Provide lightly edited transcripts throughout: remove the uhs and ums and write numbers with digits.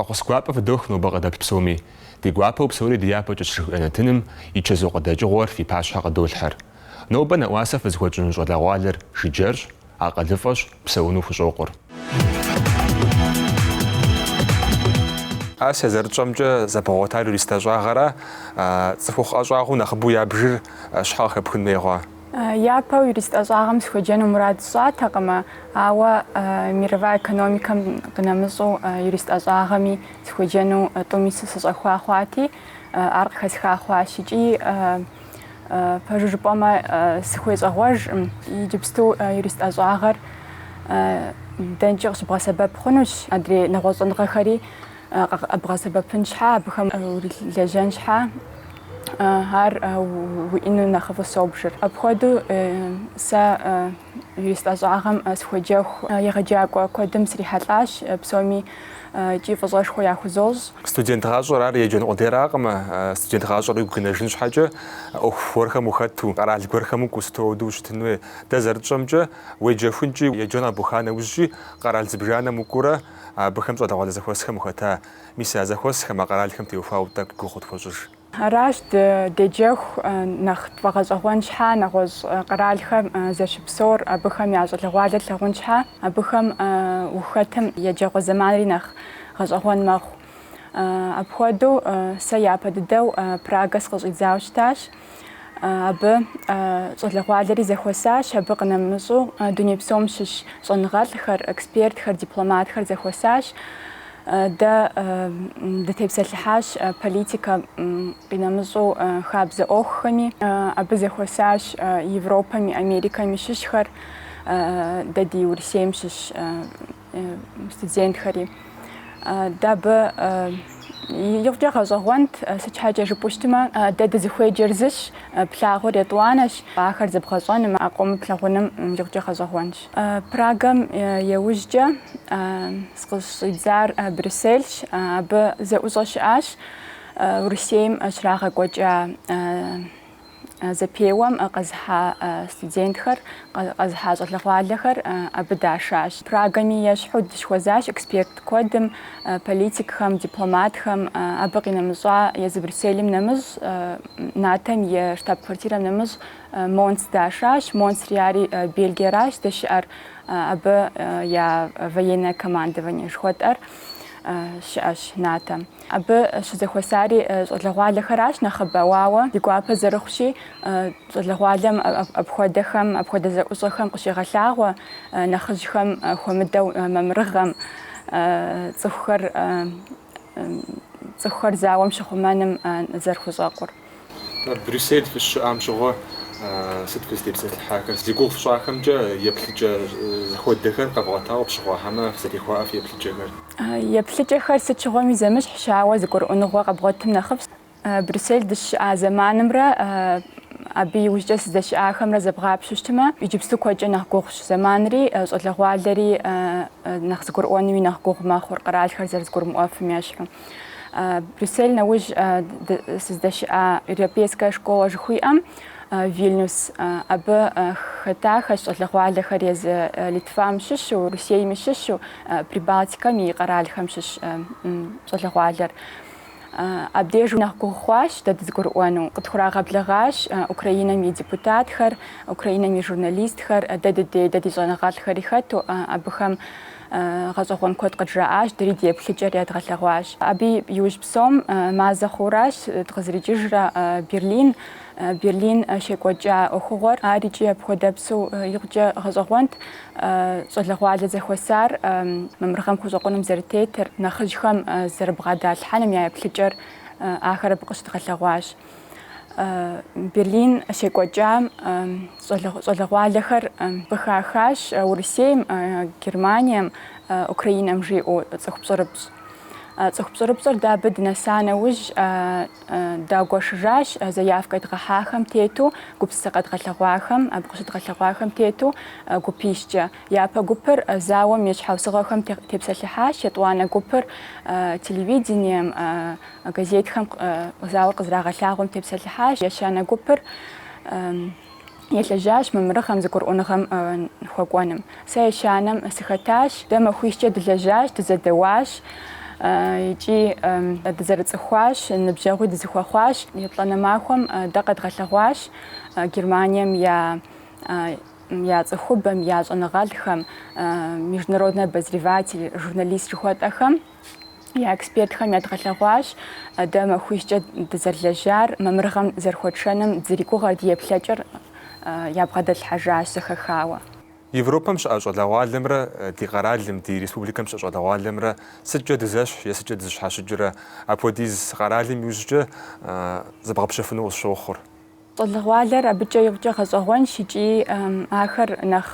Фӏэхъус гуапэ фыдох нобэ къыдэплъ псоми. Ди гуапэу псори ди япэкӏэщ жыхуиӏэ нэтыным и чэзу къыдэкӏыгъуэр фи пащхьэ къыдолъхьэр. Нобэ нэӏуасэ фызыхуэтщӏыну щӏалэгъуалэр жыджэрщ, акъылыфӏэщ, псэуну хущӏокъур. Ася, зэрытщӏэмкӏэ, зэбгъэгъуэтар юрист ӏэщӏагъэра, цӏыхухъу ӏэщӏагъэу нэхъыбэу ябжыр щхьэ къыхэпхын хуей хъуа? Япэу юрист ӏэщӏагъэм сыхуеджэну мурад сщӏатэкъым, ауэ мировая экономикэм къинэмыщӏу юрист ӏэщӏагъэми сыхуеджэну тӏуми сыщӏэхуа хъуати, ар къыхэсха хъуащ икӏи пэжу жыпӏэмэ, сыхуещӏэгъуэжкъым. Иджыпсту юрист ӏэщӏагъэр дэнкӏи къыщыбгъэсэбэп хъунущ, адрей нэгъуэщӏ щӏэныгъэхэри къэбгъэсэбэпын щхьа, абыхэм урилэжьэн щхьа, ар уиӏэну нэхъыфӏу собжыр. Апхуэдэу сэ юрист ӏэщӏагъэм сыхуеджэху егъэджакӏуэ куэдым срихьэлӏащ, псоми икӏи фӏыщӏэшхуэ яхузощӏ. Студент гъащӏэр ар еджэн къудейракъым, студент гъащӏэр уигу къинэжын щхьэкӏэ ӏуэху гуэрхэм ухэту, къэрал гуэрхэм укӏуэу сыту ауэдэу ущытын хуей. Дэ зэрытщӏэмкӏэ, уеджэхункӏи, еджэн къэбуха нэужькӏи къэрал зыбжанэм укӏуэурэ Абыхэм щӏалэгъуалэ зэхуэсхэм ухэта? Мис а зэхуэсхэм, а къэралхэм теухуауэ тӏэкӏу гугъу къытхуэщӏыж. Аращ, деджэху нэхъ тфӏэгъэщӏэгъуэн щхьа, нэгъуэщӏ къэралхэм зэрыщыпсэур, абыхэм я щӏалэгъуалэр тлъагъун щхьа, абыхэм ухэтым еджэгъуэ зэманри нэхъ гъэщӏэгъуэн мэхъу. Апхуэдэу сэ япэ дыдэу Прагэ сыкъыщӏидзауэ щытащ. Абы щӏалэгъуалэри зэхуэсащ, абы къынэмыщӏу дуней псом щыщ щӏэныгъэлӏхэр, экспертхэр, дипломатхэр зэхуэсащ. Дэ дытепсэлъыхьащ политикэм къинэмыщӏу хабзэ ӏуэхухэми. Абы зэхуэсащ Европэми Америкэми щыщхэр, дэ ди Урысейм щыщ студентхэри. Дэ абы икъукӏэ гъэщӏэгъуэнт, сыт щхьэкӏэ жыпӏэу щытмэ, дэ дызыхуеджэр зыщ, плъагъур етӏуанэщ, ахэр зэбгъэщӏэным, а къомыр плъагъуным икъукӏэ гъэщӏэгъуэнщ. Прагэм иужькӏэ сыкъыщӏидзар Брюссельщ, абы зэӏущӏэ щыӏащ, Урысейм щрагъэкӏуэкӏа Зэпеуэм къэзыхьа студентхэр, къэзыхьа щӏалэгъуалэхэр абы дашащ. Прагэми ещхьу дыщыхуэзащ эксперт куэдым, политикхэм, дипломатхэм, абы къинэмыщӏа езы Брюсселым нэмыщӏ, НАТО-м и штаб-квартирэм нэмыщӏ Монс дашащ. Монсри ари Бельгиеращ здэщыӏэр, абы я военное командование жыхуэтӏэр щыӏэщ НАТО-м. Абы щызэхуэсари щӏалэгъуалэхэращ нэхъыбэу, ауэ ди гуапэ зэрыхъущи, щӏалэгъуалэм апхуэдэхэм, апхуэдэ зэӏущӏэхэм къыщегъэлъагъуэ нэхъыжьхэм хуэмыдэу мамырыгъэм, цӏыхухэр цӏыхухэр зауэм щыхъумэным зэрыхущӏэкъур. Брюссель фыщыщыӏам щыгъуэ сыт фызытепсэлъыхьахэр? Зи гугъу фщӏахэмкӏэ еплъыкӏэ зэхуэдэхэр къэвгъуэтауэ къыпщыхъуа хьэмэ фызэтехуаӏэ фи еплъыкӏэхэр? Еплъыкӏэхэр сыт щыгъуэми зэмыщхьщ, ауэ зэгурыӏуэныгъуэ къэбгъуэтым нэхъыфӏщ. Брюссель дыщыщыӏа зэманымрэ абы иужькӏэ сыздэщыӏахэмрэ зэбгъапщэу щытмэ, иджыпсту куэдкӏэ нэхъ гугъущ зэманри, щӏалэгъуалэри нэхъ зэгурыӏуэнуи нэхъ гугъу мэхъур, къэралхэр зэрызэгурымыӏуэфым ещхьу. Брюссель нэужь сыздэщыӏа Европейская школа жыхуиӏэм, Вильнюс, абы хэтахэщ щӏалэгъуалэхэр езы Литвам щыщу, Урысейми щыщу, Прибалтикэм и къэралхэм щыщ щӏалэгъуалэр. Абдеж нэхъ гугъу хъуащ дэ дызэгурыӏуэну. Къытхурагъэблэгъащ Украинэм и депутатхэр, Украинэм и журналистхэр, дэ дыдей, дэ ди щӏэныгъэлӏхэри хэту, абыхэм Гъэщӏэгъуэн куэд къыджаӏащ, дэри ди еплъыкӏэр ядгъэлъэгъуащ. Абы иужь псом мазэ хъууращ дыкъызэрикӏыжрэ Берлин. Берлин щекӏуэкӏа ӏуэхугъуэр ар икӏи апхуэдэпсу икъукӏэ гъэщӏэгъуэнт. Щӏалэгъуалэ зэхуэсар мамырыгъэм хущӏэкъуным зэрытетыр, нэхъыжьхэм зэрыбгъэдалъхьэным я еплъыкӏэр ахэр абы къыщыдгъэлъэгъуащ. Берлин щекӏуэкӏам щӏалэгъуалэхэр къыхахащ Урысейм, Германием, Украинэм жиӏэу цӏыху пщӏырыпщӏ. Цӏыху пщӏырыпщӏыр дэ абы дынэса нэужь дагуэшыжащ заявкэ едгъэхьахэм тету, гупсысэ къэдгъэлъэгъуахэм, абы къыщыдгъэлъэгъуахэм тету гупищкӏэ. Япэ гупыр зауэм и щхьэусыгъуэхэм тепсэлъыхьащ, етӏуанэ гупыр телевидением, Газетхэм зауэр къызэрагъэлъагъуэм тепсэлъыхьащ. Ещанэ гупыр елэжьащ мамырыгъэм, зэгурыӏуэныгъэм хуэкӏуэным. Сэ ещанэм сыхэтащ. Дэ махуищкӏэ дылэжьащ, дызэдэуащ. Икӏи дызэрыцӏыхуащ, ныбжьэгъуи дызэхуэхъуащ. Еплӏанэ махуэм дэ къэдгъэлъэгъуащ Германием я я цӏыхубэм, я щӏэныгъэлӏхэм, международный обозреватель, журналист жыхуэтӏэхэм я экспертхэм ядгъэлъэгъуащ дэ махуищкӏэ дызэрлэжьар, мамырыгъэм зэрыхуэтшэным дызэригугъэр, ди еплъэкӏэр ябгъэдэтлъхьэжащ зэхэхауэ. Европэм щыӏэ щӏалэгъуалэмрэ ди къэралым, ди республикэм щыӏэ щӏалэгъуалэмрэ сыткӏэ дызэщхь е сыткӏэ дызэщхьэщыкӏрэ? Апхуэдиз къэралым иужькӏэ зэбгъэпщэфыну къысщохъур. Щӏалэгъуалэр абыкӏэ икъукӏэ гъэщӏэгъуэнщ икӏи ахэр нэхъ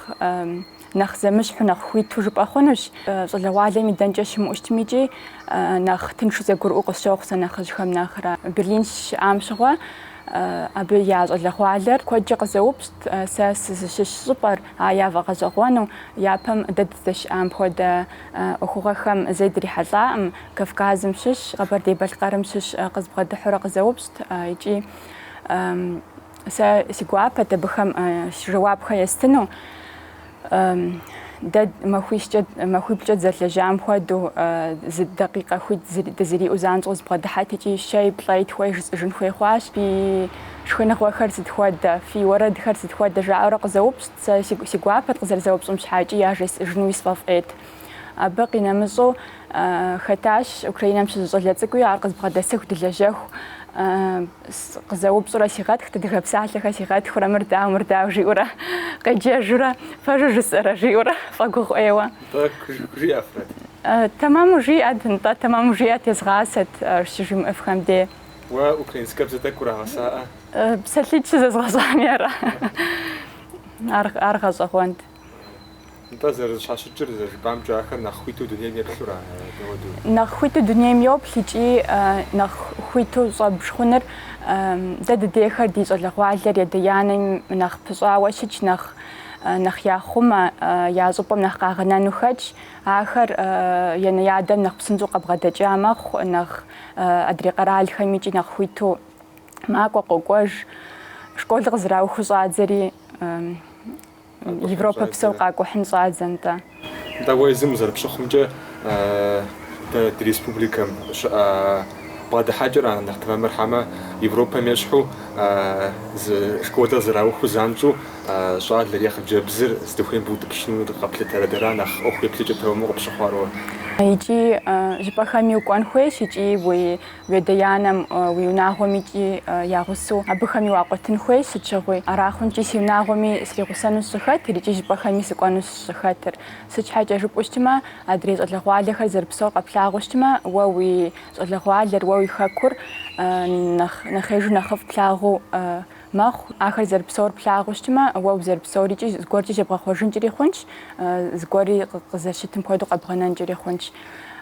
нэхъ зэмыщхьу, нэхъ хуиту жыпӏэ хъунущ. Щӏалэгъуалэм идэнкӏэ щымыӏэу щытми икӏи нэхъ тыншу зэгурыӏуэу къысщохъу сэ нэхъыжьхэм нэхърэ. Берлин сыщыӏам щыгъуэ абы я щӏалэгъуалэр куэдкӏэ къызэупщӏт сэ сызыщыщ щӏыпӏэр, ар яфӏэгъэщӏэгъуэну. Япэм дэ дыздэщыӏам хуэдэ ӏуэхугъуэхэм зэи дрихьэлӏакъым. Кавказым щыщ, Къэбэрдей-Балъкъэрым щыщ къызбгъэдыхьурэ къызэупщӏт икӏи Сэ си гуапэт абыхэм жэуапхэр естыну. Дэ махуищкӏэ, махуиплӏкӏэ дызэлэжьам хуэдэу зы дакъикъэ хуит дызэриӏэу занщӏэу збгъэдыхьэт икӏи щэи, плӏэи, тхуэи жысӏэжын хуей хъуащ. Фи шхыныгъуэхэр сыт хуэдэ, фи уэрэдхэр сыт хуэдэ жаӏэурэ къызэупщӏт. Сэ си гуапэт къызэрызэупщӏым щхьэкӏи яжесӏэжынуи сфӏэфӏейт. Абы къинэмыщӏу хэтащ Украинэм щыщ щӏалэ цӏыкӏуи, ар къызбгъэдэсыху дылэжьэху къызэупщӏурэ сигъэтхт, адыгэ псалъэхэр сигъэтхыурэ мыр дауэ, мыр дауэ жиӏэурэ къеджэжурэ, пэжу жысӏэрэ жиӏэурэ фӏэгугъу ӏейуэ. Нтӏэ, жиӏэфрэт? Тэмэму жиӏэт, нтӏэ, тэмэму жиӏэт, езгъасэт щыжимыӏэфхэм дей. Уэ украинскэбзэ тӏэкӏу урагъэсаӏэ? Псалъитӏ-щы зэзгъэщӏами ара. Ар гъэщӏэгъуэнт. Нтӏэ, зэрызэщхьэщыкӏыр зэрыжыпӏамкӏэ, ахэр нэхъ хуиту дунейм еплъура дауэду? Нэхъ хуиту дунейм йоплъ икӏи нэхъ хуиту щӏэбж хъуныр дэ дыдейхэр ди щӏалэгъуалэр ядэ-янэм нэхъ пыщӏауэ щытщ, нэхъ нэхъ яхъумэ, я щӏыпӏэм нэхъ къагъэнэну хэтщ. Ахэр янэ-ядэм нэхъ псынщӏэу къабгъэдэкӏа мэхъу, нэхъ адрей къэралхэм икӏи нэхъ хуиту макӏуэ, къокӏуэж. Школ къызэраухыу щӏадзэри Европэ псор къакӏухьын щӏадзэ, нтӏэ. Нтӏэ, уэ езым узэрыпщыхъумкӏэ, дэ ди республикэм щыӏэ бгъэдыхьэкӏэра нэхъ тэмэмыр хьэмэ Европэм ещхьу зы школыр зэраухыу занщӏэу щӏалэр е хъыджэбзыр здыхуейм бутӏыпщыну къэплъытэрэ дэра нэхъ ӏуэху еплъыкӏэ тэмэму къыпщыхъуар уэ? Икӏи щӏыпӏэхэми укӏуэн хуейщ, икӏи уи Уи адэ-анэм, уи унагъуэм икӏи я гъусэу абыхэми уакъуэтын хуейщ сыт щыгъуи. Ара хъункӏи си унагъуэми сригъусэну сыщӏыхэтыр икӏи щӏыпӏэхэми сыкӏуэну сыщӏыхэтыр. Сыт щхьэкӏэ жыпӏэу щытмэ, адрей щӏалэгъуалэхэр зэрыпсэур къэплъагъуу щытмэ, уэ уи щӏалэгъуалэр, уэ уи хэкур нэхъ нэхъежу нэхъыфӏ плъагъуу мэхъу. Ахэр зэрыпсэур плъагъуу щытмэ, уэ узэрыпсэур икӏи зыгуэркӏи зебгъэхъуэжынкӏэри хъунщ, зыгуэри къызэрыщытым хуэдэу къэбгъэнэнкӏэри хъунщ.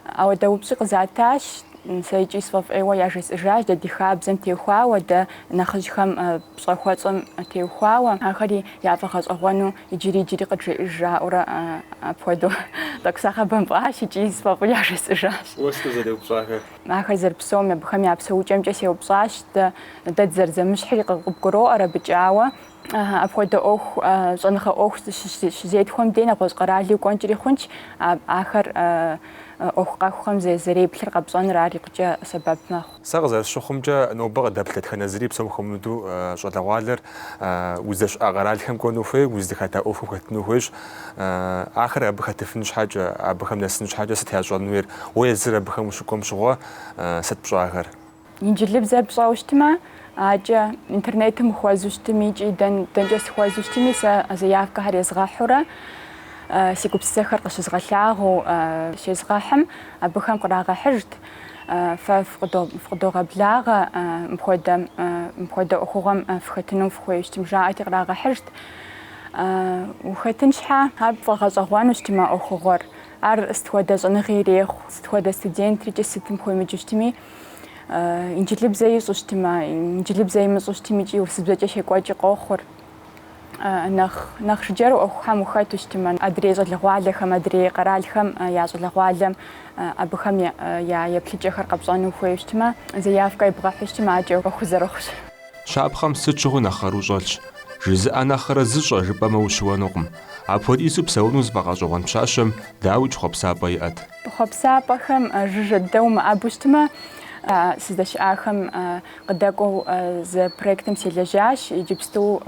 Ауэдэ упщӏи къызатащ, сэ икӏи сфӏэфӏейуэ яжесӏэжащ дэ ди хабзэм теухуауэ, дэ нэхъыжьхэм пщӏэ хуэтщӏым теухуауэ. Ахэри яфӏэгъэщӏэгъуэну иджыри иджыри къыджеӏэж жаӏэурэ апхуэдэу тӏэкӏу сагъэбэмпӏащ икӏи сфӏэфӏу яжесӏэжащ. Уэ сыт узэреупщӏахэр? Ахэр зэрыпсэум, абыхэм я псэукӏэмкӏэ сеупщӏащ, дэ дэ дызэрызэмыщхьри къыбгуроӏуэр абыкӏэ, ауэ апхуэдэ ӏуэху, щӏэныгъэ ӏуэху щызетхуэм дей нэгъуэщӏ къэрали укӏуэнкӏэри хъунщ, ахэр ӏуэху къэхъухэм зэреплъыр къэпщӏэныр ар икъукӏэ сэбэп мэхъу. Сэ къызэрысщыхъумкӏэ, нобэ къыдэплъ дэтхэнэ зыри псом хуэмыдэу щӏалэгъуалэр уздэщыӏа къэралхэм кӏуэну хуей, уздыхэта ӏуэхум хэтыну хуейщ. Ахэр абы хэтыфын щхьэкӏэ, абыхэм нэсын щхьэкӏэ сыт ящӏэн хуейр? Уэ езыр абыхэм ущыкӏуэм щыгъуэ сыт пщӏахэр? Инджылыбзэр пщӏэуэ щытмэ, акӏэ интернетым ухуэзэу щытми икӏи дэнкӏэ сыхуэзэу щытми, сэ заявкэхэр езгъэхьурэ си гупсысэхэр къыщызгъэлъагъуэу щезгъэхьым, абыхэм кърагъэхьыжт, Фэ фыкъыдогъэблагъэ, мыпхуэдэ мыпхуэдэ ӏуэхугъуэм фыхэтыну фыхуейуэ щытым, жаӏэти кърагъэхьыжт. Ухэтын щхьэ, ар пфӏэгъэщӏэгъуэну щытмэ ӏуэхугъуэр, ар сыт хуэдэ щӏэныгъи ирехъу, сыт хуэдэ студентри икӏи сытым хуемыджэу щытми, инджылыбзэ ищӏу щытмэ, инджылыбзэ имыщӏу щытми икӏи урысыбзэкӏэ щекӏуэкӏи къохъур. Нэхъ нэхъ жыджэру ӏуэхухэм ухэту щытмэ, адрей щӏалэгъуалэхэм, адрей къэралхэм я щӏалэгъуалэм абыхэм я еплъыкӏэхэр къэпщӏэну ухуейуэ щытмэ, заявкэ ебгъэхьу щытмэ, акӏэ ӏуэху зэрыхъущ. Щапхъэм сыт щыгъуи нэхъ къару щӏэлъщ. Жызыӏэ нэхърэ зыщӏэ жыпӏэмэ ущыуэнукъым. Апхуэдизу псэуну зыфӏэгъэщӏэгъуэн пщащэм дауикӏ хъуэпсапӏэ иӏэт. Хъуэпсапӏэхэм жыжьэ дыдэ умыӏэбу щытмэ, сыздэщыӏахэм къыдэкӏуэу зы проектым селэжьащ, иджыпсту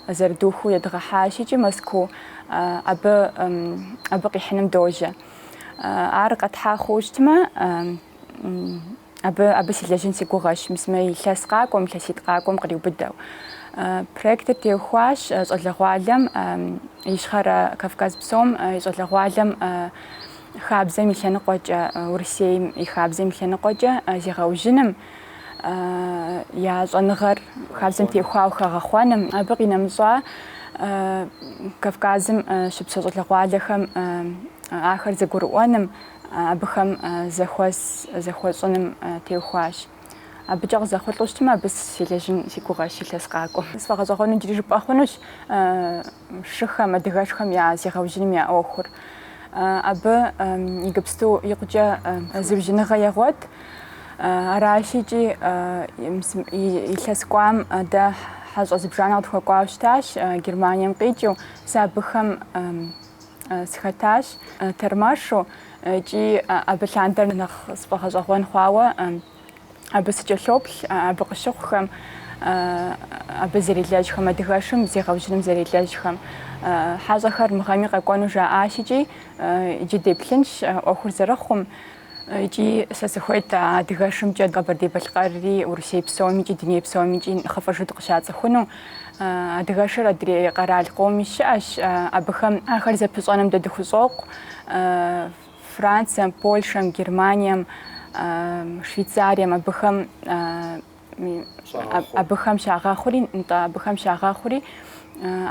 зэрыдухыу едгъэхьащ икӏи Мэзкуу абы абы къихьыным дожьэ. Ар къэтхьа хъууэ щытмэ, Абы абы селэжьын си гугъэщ, мис мы илъэс къакӏуэм, илъэситӏ къакӏуэм къриубыдэу. Проектыр теухуащ щӏалэгъуалэм, Ищхъэрэ Кавказ псом и щӏалэгъуалэм хабзэм и лъэныкъуэкӏэ, Урысейм и хабзэм и лъэныкъуэкӏэ зегъэужьыным, я щӏэныгъэр хабзэм теухуауэ хэгъэхъуэным. Абы къинэмыщӏа Кавказым щыпсэу щӏалэгъуалэхэм ахэр зэгурыӏуэным, Абыхэм зэхуэс зэхуэщӏыным теухуащ. Абыкӏэ къызэхъулӏэу щытмэ, абы селэжьын си гугъэщ илъэс къакӏуэм. Сфӏэгъэщӏэгъуэну иджыри жыпӏэ хъунущ шыхэм, адыгэшхэм я зегъэужьыным я ӏуэхур. Абы иджыпсту икъукӏэ зыужьыныгъэ егъуэт. Аращ икӏи илъэс кӏуам дэ хьэщӏэ зыбжанэ къытхуэкӏуауэ щытащ Германием къикӏыу. Сэ абыхэм Сыхэтащ тэрмэшу икӏи абы лъандэр нэхъ сфӏэгъэщӏэгъуэн хъуауэ абы сыкӏэлъоплъ, абы къыщыхъухэм, абы зэрелэжьхэм, адыгэшым зегъэужьыным зэрелэжьхэм. Хьэщӏэхэр мы гъэми къэкӏуэну жаӏащ икӏи иджы деплъынщ ӏуэхур зэрыхъум. Икӏи сэ сыхуейт а адыгэшымкӏэ Къэбэрдей-Балъкъэрри, Урысей псоми икӏи дуней псоми икӏи нэхъыфӏыжу дыкъыщацӏыхуну. Адыгэшыр адрей къэрал къоми щыӏэщ, абыхэм ахэр зэпыщӏэным дэ дыхущӏокъу. Францием, Польшэм, Германием, Швейцарием абыхэм абыхэм щагъэхъури, нтӏэ, абыхэм щагъэхъури,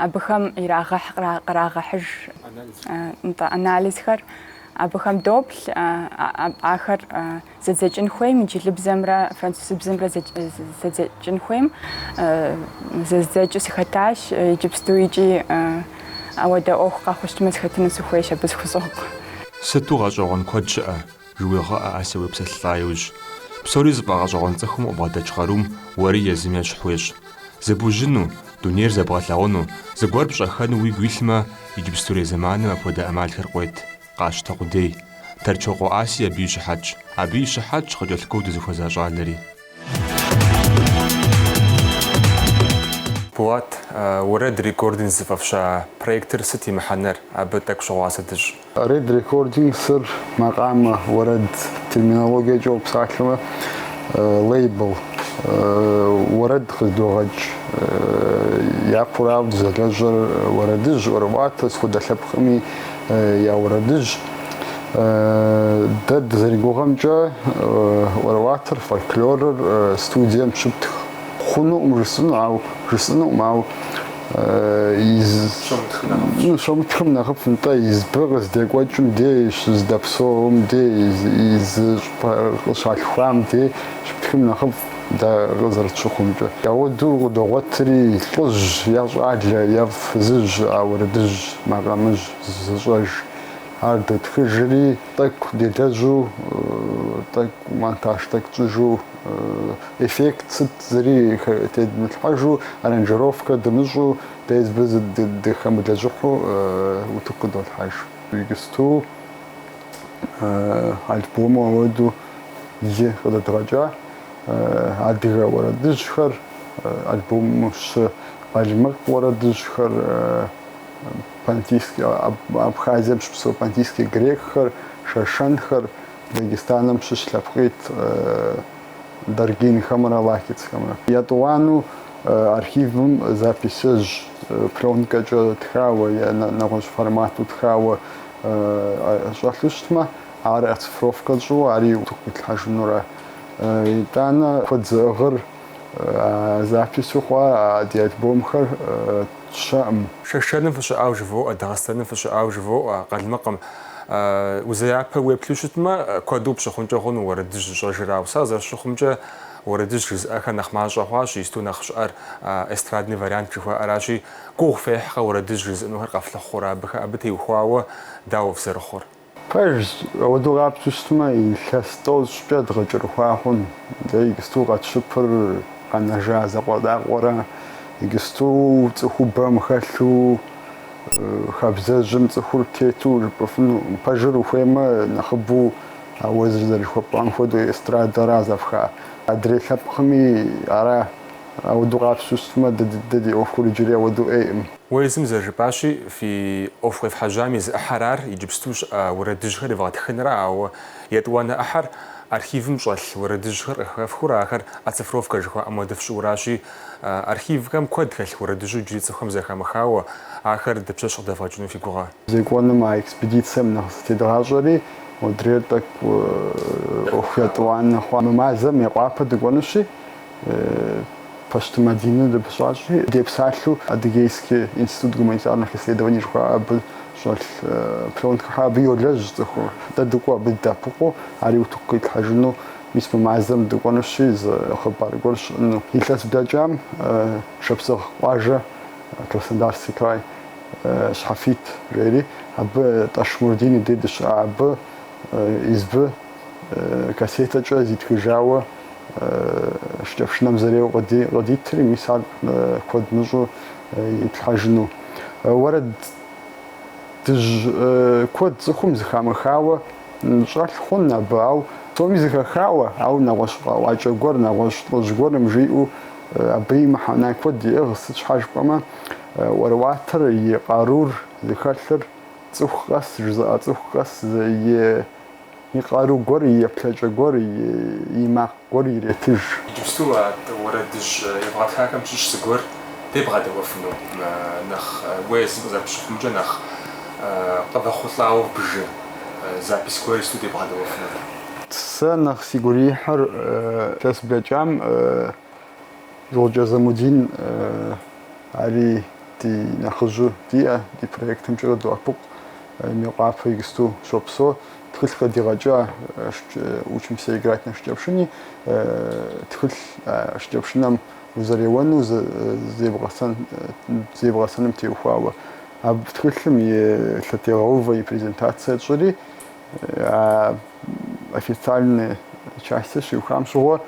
абыхэм ирагъэхь, кърагъэхьыж, нтӏэ, анализхэр абыхэм доплъ, ахэр зэдзэкӏын хуейм, инджылыбзэмрэ французыбзэмрэ зэдзэкӏын хуейм зэздзэкӏыу сыхэтащ иджыпсту икӏи ауэдэ ӏуэху къэхъуу щытмэ сыхэтыну сыхуейщ, абы сыхущӏокъу. Сыту гъэщӏэгъуэн куэд щыӏэ, жыуегъэӏэ Ася уепсэлъылӏа иужь. Псори зыфӏэгъэщӏэгъуэн цӏыхум къыбгъэдэкӏ къарум уэри езым ещхь уещӏ. Зыбужьыну, дунейр зэбгъэлъагъуну, зыгуэр пщӏэхэну уигу илъмэ, иджыпстурей зэманым апхуэдэ ӏэмалхэр къует, къащтэ къудей. Тэрчокъуэ Аси абы и щыхьэтщ. Абы и щыхьэтщ къыкӏэлъыкӏуэу дызыхуэза щӏалэри. Булат, Уэрэд Рекордингс зыфӏэфща проектыр сыт и мыхьэнэр? Абы тӏэкӏу щыгъуазэ дыщӏ. Ред Рекордингсыр макъамэ, уэрэд терминологиекӏэ упсалъэмэ, лейбл, уэрэд къыдогъэкӏ. Япэрауэ дызэлэжьэр уэрэдыжь, ӏуэрыӏуатэ, сыт хуэдэ лъэпкъми я уэрэдыжь. Дэ дызэригугъэмкӏэ ӏуэрыӏуатэр, фольклорыр студием щыптх хъунукъым жысӏэну, ауэ жысӏэнукъым, ауэ щомытхым нэхъыфӏ, нтӏэ, езбы къыздекӏуэкӏым дей, щыздэпсэум дей, и зы щӏыпӏэ къыщалъхуам дей щыптхым нэхъыфӏ дэ къызэрытщыхъумкӏэ. Ауэдэу къыдогъуэтри лӏыжь е щӏалэ е фызыжь а уэрэдыжь макъамыжь зыщӏэж. Ар дотхыжри, тӏэкӏу делэжьу, тӏэкӏу монтаж тӏэкӏу тщӏыжу, эффект сыт зыри тедмылъхьэжу, аранжировкэ дымыщӏу, дэ езбы дыхэмылэжьыхьу утыку къыдолъхьэж. Иджысту альбому ауэдэу и къыдэдгъэкӏа адыгэ уэрэдыжьхэр, альбому щы къалмыкъ уэрэдыжьхэр, Понтийский, Абхазием щыпсэу понтийский грекхэр, шэшэнхэр, Дагестаным щыщ лъэпкъитӏ, даргинхэмрэ лакицхэмрэ. Етӏуанэу архивым записыжь пленкэкӏэ тхауэ е нэгъуэщӏ формату тхауэ щӏэлъу щытмэ, ар оцифровкэ тщӏыуэ ари утыку къитлъхьэжынурэ. Итӏанэ куэд зыӏыгъыр а запису хъуа а ди альбомхэр Тщэкъым. Шэшэным фыщыӏауэ жывоӏэ, Дагъыстэным фыщыӏауэ жывоӏэ, Къалмыкъым. Узэряпэ уеплъу щытмэ, куэду пщыхъункӏэ хъуну уэрэдыжь зыщӏэжыр, ауэ сэ къызэрысщыхъумкӏэ, уэрэдыжь жызыӏэхэр нэхъ мащӏэ хъуащ, исту нэхъ щыӏэр эстрадный вариант жыхуаӏэращи, гугъу фехькъэ уэрэдыжь жызыӏэнухэр къэфлъыхъуэрэ абыхэ, абы теухуауэ дауэ фызэрыхъур? Пэжщ, ауэдэу къапщтэу щытмэ, илъэс тӏощӏкӏэ дыкъыкӏэрыхуа хъун. Дэ иджысту къэтщыпыр къэнэжа закъуэтӏакъуэрэ. Иджысту цӏыхубэм хэлъу хабзэжьым цӏыхур тету жыпӏэфыну. Пэжыр ухуеймэ, нэхъыбэу а уэ зэрыжыхуэпӏам хуэдэу эстрадэра зэпха. Адрей лъэпкъми ара ауэдэу къапщтэу щытмэ, дэ ди ӏуэхур иджыри ауэдэу ӏейкъым. Уэ езым зэрыжыпӏащи, фи ӏуэху къефхьэжьам и зы ӏыхьэр ар, иджыпсту щыӏэ уэрэдыжьхэр евгъэтхынра, ауэ етӏуанэ ӏыхьэр архивым щӏэлъ уэрэдыжьхэр къыхэфхыурэ ахэр оцифровкэ жыхуаӏэм хуэдэ фщӏыуращи, архивхэм куэд хэлъ уэрэдыжьу иджыри цӏыхухэм зэхамыхауэ, ахэр дапщэщ къыдэвгъэкӏыну фи гугъэ? Зекӏуэным а экспедицием нэхъ зытедгъащӏэри, модрейр тӏэкӏу ӏуэху етӏуанэ хъуа. Мы мазэм Мейкъуапэ дыкӏуэнущи, Пащты Мадинэ дыпыщӏащи, депсалъэу Адыгейский институт гуманитарных исследований жыхуаӏэ абы щӏэлъ пленкэхэр абы йолэжь цӏыхур. Дэ дыкӏуэу абы дыдэӏэпыкъуу, ари утыку къитлъхьэжыну мис мы мазэм дыкӏуэнущи, зы хъыбар гуэр щыӏэну. Илъэс блэкӏам Шапсыгъ къуажэ Краснодарский край Щхьэфит жери, абы Тӏэш Мурдин и дей дыщыӏа, абы избы кассетэкӏэ зитхыжауэ шыкӏэпшынэм зэреуэ къыдитри, мис ар куэд мыщӏу итлъхьэжыну. Уэрэдыжь куэд цӏыхум зэхамыхауэ щӏэлъ хъун абы, ауэ псоми зэхахауэ, ауэ нэгъуэщӏ къэӏуакӏэ гуэр, нэгъуэщӏ лӏыжь гуэрым жиӏэу абы и мыхьэнэ куэд иӏыгъ, сыт щхьэ жыпӏэмэ, ӏуэрыӏуатэр и къарур зыхэлъыр цӏыху къэс жызыӏэ цӏыху къэс и И къару гуэр, и еплъэкӏэ гуэр, и макъ гуэр иретыж. Иджыпсту а уэрэдыжь евгъэтхахэм щыщ зыгуэр дебгъэдэӏуэфыну? Нэхъ уэ езым къызэрыпщыхъумкӏэ нэхъ къывэхъулӏауэ вбжы запись гуэр иджыпсту дебгъэдэӏуэфыну? Сэ нэхъ сигу ирихьыр илъэс блэкӏам Гъукӏэ Замудин ари ди нэхъыжьу диӏэ, ди проектымкӏэ къыдоӏэпыкъу, Мейкъуапэ иджысту щопсэу. Тхылъ къыдигъэкӏа Учимся играть на шыкӏэпшыни, тхылъ шыкӏэпшынэм узэреуэну зебгъэсэным теухуауэ. Абы тхылъым и лъэтегъэувэ, и презентацие тщӏыри, а официальный частыр щиухам щыгъуэ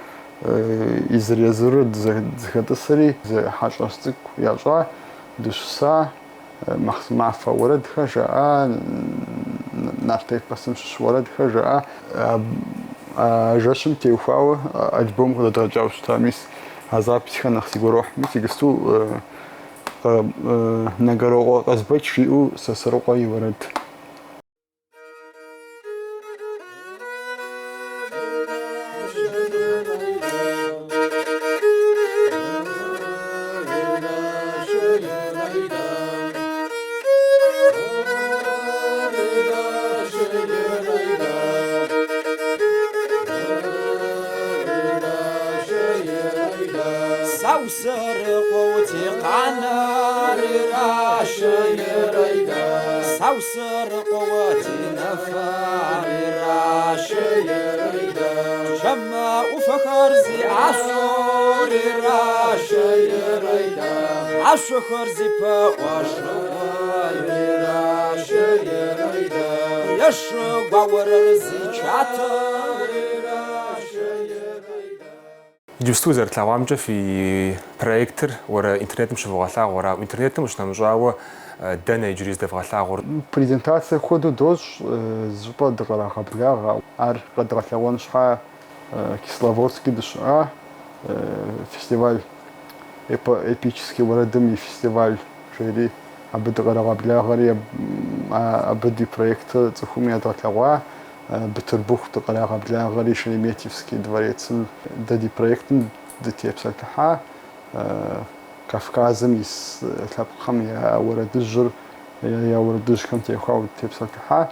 езыр-езыру дызэхэтӏысри, зы хьэщӏэщ цӏыкӏу ящӏа, дыщыса, Махъсымафэ уэрэдхэр жаӏа, Нарт эпосым щыщ уэрэдхэр жаӏа. А жэщым теухуауэ альбом къыдэдгъэкӏауэ щыта, мис а записьхэр нэхъ сигу ирохь. Мис иджысту Нэкӏэрокъуэ Къазбэч жиӏэу Сосрыкъуэ и уэрэд. Иджыпсту зэрытлъэгъуамкӏэ фи проектыр уэрэ интернетым щывогъэлъагъуэр, ауэ интернетым къыщынэмыщӏауэ дэнэ иджыри здэвгъэлъагъуэр? Презентацие хуэдэу дощӏ, зыщӏыпӏэ дыкърагъэблагъэ. Ар къэдгъэлъэгъуэн щхьа Кисловодски дыщыӏа фестиваль, эпический уэрэдым и фестиваль жери абы дыкърагъэблагъэри, абы ди проектыр цӏыхум ядгъэлъэгъуа. Бытырбыху дыкърагъэблагъэри Шереметьевский дворецым дэ ди проектым дытепсэлъыхьа, Кавказым ис лъэпкъхэм я уэрэдыжьыр, я уэрэдыжьхэм теухуауэ дытепсэлъыхьа.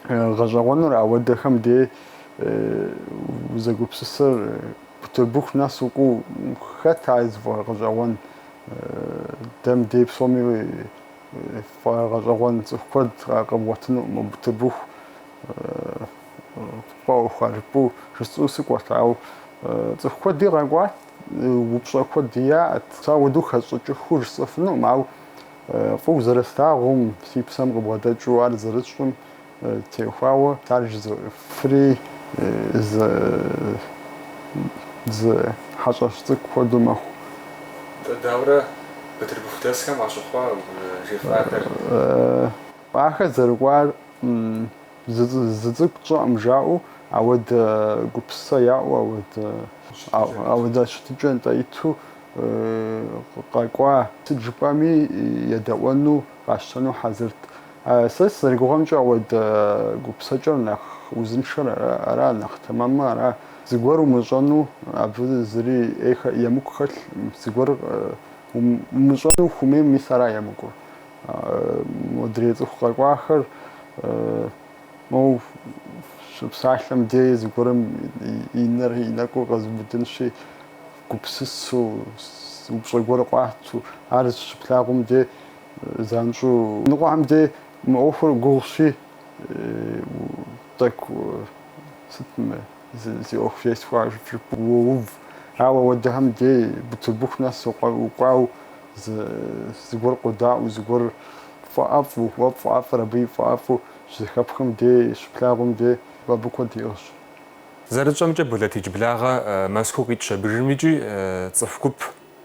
Гъэщӏэгъуэнур ауэдэхэм дей узэгупсысыр Бытырбыху нэс укӏуэу хэт ар зыфӏэгъэщӏэгъуэн? Дэ мыдей псоми Фӏэгъэщӏэгъуэн цӏыху куэд къэбгъуэтынукъым, Бытырбыху къэӏуэхуа жыпӏэу жысӏэу сыкӏуэт, ауэ цӏыху куэди къэкӏуат, упщӏэ куэди яӏэт. Сэ ауэдэу хэсщӏыкӏыххэу жысӏэфынукъым, ауэ фӏыуэ зэрыслъагъум, си псэм къыбгъэдэкӏыу ар зэрысщӏым теухуауэ ар жызоӏэфри зы хьэщӏэщ цӏыкӏу хуэдэу мэхъу. Дауэрэ бытырбыхудэсхэм къащыхъуа жефӏахэр? Ахэр зэрыкӏуар зы цӏыкӏу тщӏэкъым жаӏэу, ауэдэ гупсысэ яӏэу, ауэдэ ауэдэ щытыкӏэ нтӏэ иту къэкӏуа. Сыт жыпӏэми едэӏуэну, къащтэну хьэзырт. Сэ сызэригугъэмкӏэ ауэдэ гупсэкӏэр нэхъ узыншэр ара, нэхъ тэмэмыр ара. Зыгуэр умыщӏэну абы зыри емыкӏу хэлъкъым, зыгуэр умыщӏэну ухуэмейм мис ара емыкӏур. Модрей цӏыху къэкӏуахэр моуэ щыпсалъэм дей зыгуэрым и нэр, и нэкӏур къэзубыдынщи, гупсысэу, упщӏэ гуэр къуату, ар щыплъагъум дей занщӏэу. Ныкъуэхэм дей мы ӏуэхур гугъущи, тӏэкӏу сыт мы зи ӏуэху зесхуа жыпӏэу уоув. Ауэ ауэдэхэм дей Бытырбыху нэс укӏуау зыгуэр къодаӏуэу, зыгуэр пфӏэӏэфӏу, уэ пфӏэӏэфӏыр абы и фӏэӏэфӏу щызэхэпхым дей, щыплъагъум дей абы куэд иӏыгъщ. Зэрытщӏэмкӏэ, Болэт иджыблагъэ Мэзкуу къикӏщ абыжым икӏи цӏыху гуп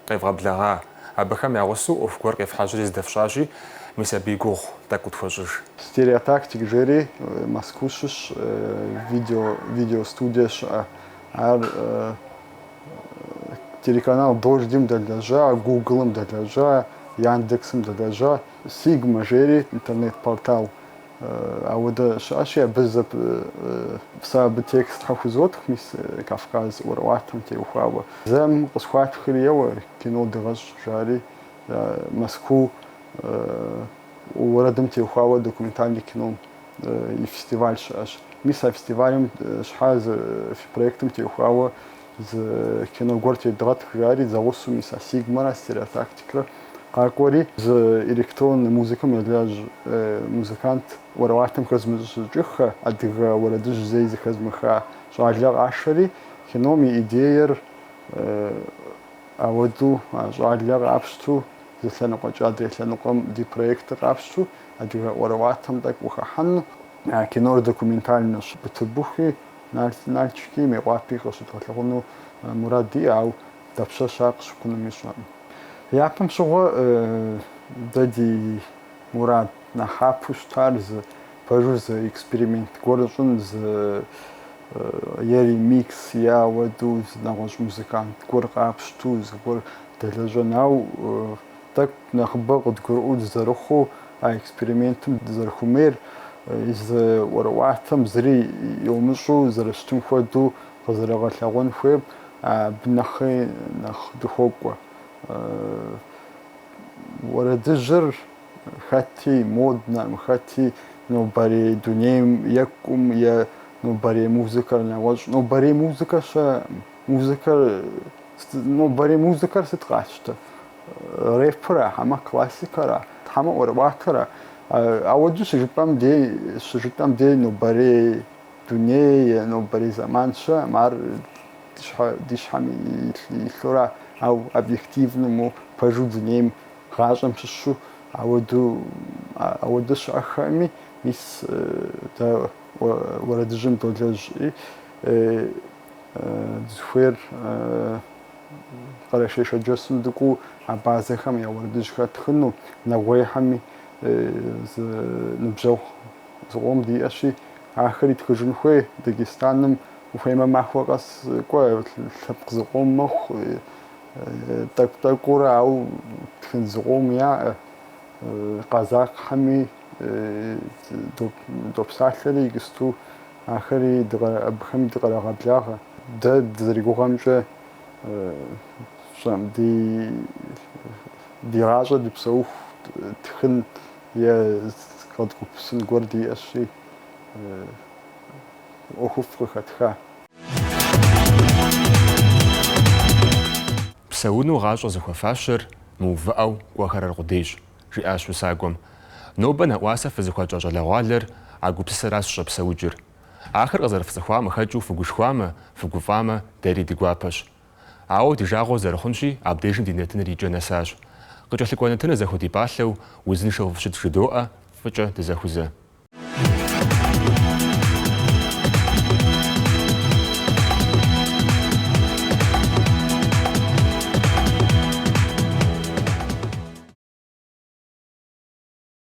къевгъэблэгъа. Абыхэм я гъусэу ӏуэху гуэр къефхьэжьри зэдэфщӏащи, мис абы и гугъу тӏэкӏу къытхуэщӏыж. Стереотактик жери Мэзкуу щыщ видео, видеостудие щыӏэ. Ар телеканал Дождым дэлэжьа, Гуглым дэлэжьа, Яндексым дэлэжьа, Сигма жери интернет-портал Ауэдэ щыӏэщи, абы сэ абы текстхэр хузотх, мис Кавказ ӏуэрыӏуатэм теухуауэ. Зэм къысхуатхри, еуэ, кино дыгъэщӏ, жари, Мэзкуу уэрэдым теухуауэ документальный кином и фестиваль щыӏэщ. Мис а фестивалым щхьа зы фи проектым теухуауэ зы кино гуэр тедгъэтх, жари, зэгъусэу мис а Сигмэрэ Стереотактикрэ къакӏуэри, зы электроннэ музыкэм елэжь музыкант ӏуэрыӏуатэм хэзмыщӏыкӏыххэ, адыгэ уэрэдыжь зэи зэхэзмыха щӏалэ къашэри, кином и идеер ауэдэу а щӏалэр къапщту, зы лъэныкъуэкӏэ адрей лъэныкъуэм ди проектыр къапщту, адыгэ ӏуэрыӏуатэм тӏэкӏу ухыхьэну. А кинор документальнэщ, Бытырбыхуи, Налшыки, Мейкъуапи къыщыдгъэлъэгъуэну мурад диӏэ, ауэ дапщэщ ар къыщыхъунуми сщӏэкъым. Япэм щыгъуэ дэ ди мурад нэхъапэу щытар зы пэжу зы эксперимент гуэр щӏын, зы е ремикс, е ауэдэу зы нэгъуэщӏ музыкант гуэр къапщту, зыгуэр дэлэжьэн. Ауэ тӏэкӏу нэхъыбэ къыдгурыӏуэу дызэрыхъуу а экспериментым дызэрыхуэмейр, зы ӏуэрыӏуатэм зыри йомыщӏу зэрыщытым хуэдэу къызэрыгъэлъэгъуэн хуейм абы нэхъи нэхъ дыхуокӏуэ. Уэрэдыжьыр хэти моднэкъым, хэти нобэрей дунейм екӏум е нобэрей музыкэр нэгъуэщӏ. Нобэрей музыкэ щыӏэкъым. Музыкэр, нобэрей музыкэр сыт къащтэ? Рэпыра, хьэмэ классикэра, хьэмэ ӏуэрыӏуатэра? Ауэдэу щыжыпӏэм дей, щыжытӏэм дей нобэрей дуней е нобэрей зэман щыӏэкъым, ар ди щхьэм илъура, ауэ объективно мо пэжу дунейм гъащӏэм щыщу ауэдэу ауэдэ щыӏэххэми, мис дэ уэрэдыжьым долэжьи, дызыхуейр Къэрэшей-Шэрджэсым дыкӏуэу абазэхэм я уэрэдыжьхэр тхыну, нэгъуейхэми зы ныбжьэгъу зыкъом диӏэщи, ахэри тхыжын хуей. Дагестаным ухуеймэ махуэ къэс кӏуэ, лъэпкъ зыкъом мэхъу, тӏэкӏу-тӏэкӏуурэ, ауэ тхын зыкъом яӏэ. Къэзакъхэми допсалъэри иджысту ахэри абыхэми дыкърагъэблагъэ. Дэ дызэригугъэмкӏэ, сщӏэкъым, ди ди гъащӏэ дыпсэуху тхын е къэдгупсын гуэр диӏэщи, ӏуэхуфӏ къыхэтха. Псэуну гъащӏэ зыхуэфащэр мыувыӏэу кӏуэхэр аркъудейщ, жиӏащ усакӏуэм. Нобэ нэӏуасэ фызыхуэтщӏа щӏалэгъуалэр а гупсысэращ щӏэпсэукӏыр. Ахэр къызэрыфцӏыхуам къыхэкӏыу фыгушхуамэ, фыгуфӏамэ, дэри ди гуапэщ. Ауэ ди жагъуэ зэрыхъунщи, абдежым ди нэтыныр и кӏэ нэсащ. Къыкӏэлъыкӏуэ нэтыныр зэхудипӏалъэу, узыншэу фыщыт жыдоӏэ, фӏыкӏэ дызэхузэ.